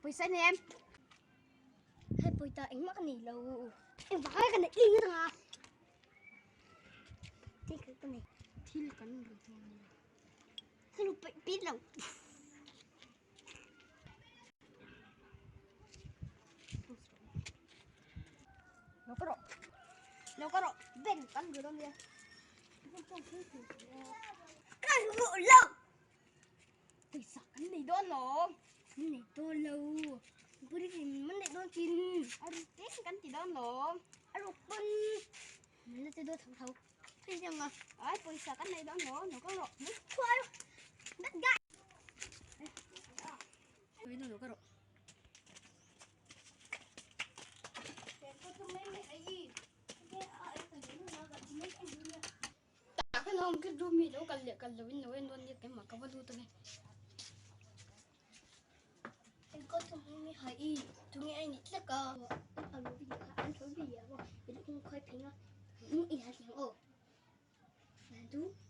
Pawisa nei em? Hei pawita engmah ka nei lo. Engvah nge ka neih ling atanga? Thil ka nei. Thil kan ru dawn nia. Ka lu peih pit lo. Lo ka rawh. Lo ka rawh. Ben kan ru dawn nia. Ka ru lo. Pawisa kan nei dawn lo. Kan nei dawn lo. Puri min nei dawn chin. A ruk tin kan ti dawn lo. A ruk pawn min la ti dawn tho tho. Hei hian a ai pawisa kan nei dawn lo. Lo ka rawh. Chhuah rawh. Dat gai. Ui lo ka rawh. Tah khan a awm kher duh mi lo kal leh kal loin lo en dawn nia keimah ka va lut ange.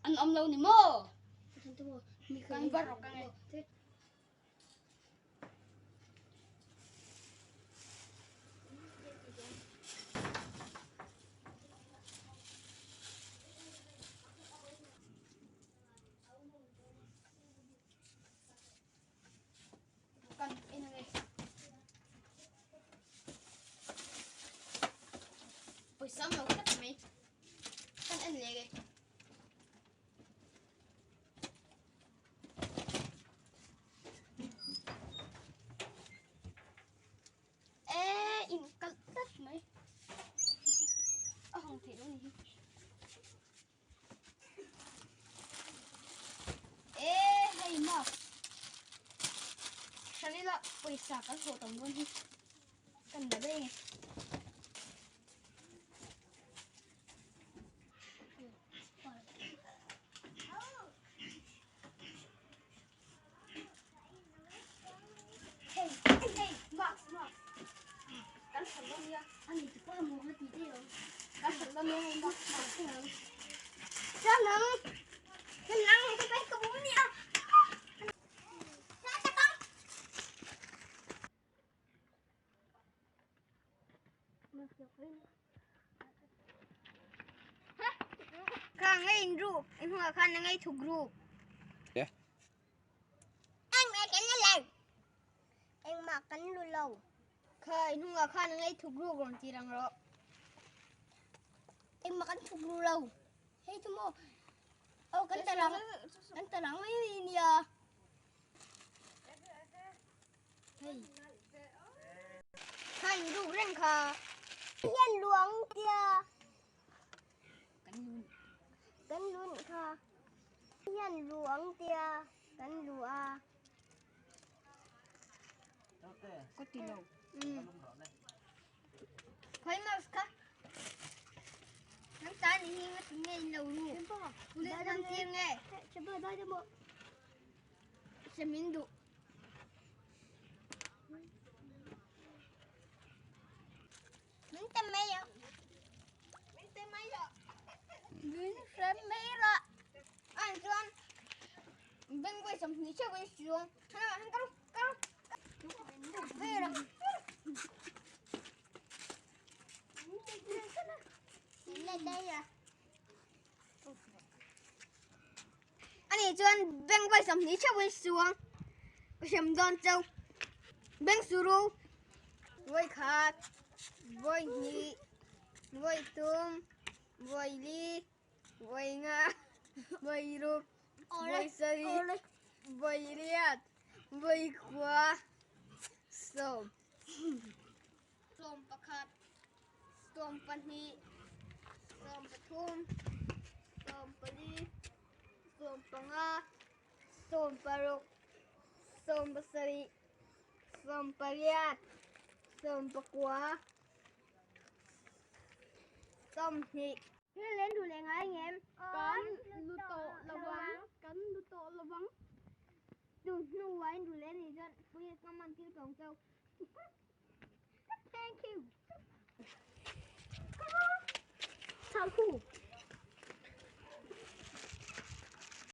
An awm lo ni maw? Kan va rawk ange. Kan en ange. Pawisa awm lo tlat mai. Kan en leh e. E in kalh tlat mai a hawng theih lo ni hi e hei mask hranila pawisa kan hlawh tam dawn hi kan la daih nge. Kha ngei in ru, in hungah khan na ngei thuk ru. Engmah kan la lo. Engmah kan lu lo. Kha in hungah khan na ngei thuk ru rawn ti rang rawh. Engmah kan thuk ru lo. Hei chu maw. Oh kan talang kan talang mai nia. Kha in ruk reng kha. Hian luang tia. Kan lun kha. Hian luang tia. Kan lu a. Có tí lâu. Khoi mouse kha. Nang ta ni hi nga tinge in lo ru. Police nan tir nge. Semin duh. Min te mai a. Min te mai a. Min hre mai ra. An chuan bengvai 20 theuh in suang. Han kal kal. Ve ra. Lên đây à. Ani chuan bank vawi 20 theuhin suang ka hrem dawn chauh bank su ru vawi khat vawi hnih vawi thum vawi li vawi nga vawi ruk vawi sarih vawi riat vawi kua sawm sawm pakhat 12, 13, 14, 15, 16, 17, Sawmpariat, sawmpakua, sawmhnih. Thil len duh leh ngai ngem? Kan lu tawh lovang. Kan lu tawh lovang. Tu hnuah in duh leh nih chuan pui ka man tir tawng chauh. Thank you. Chau khu.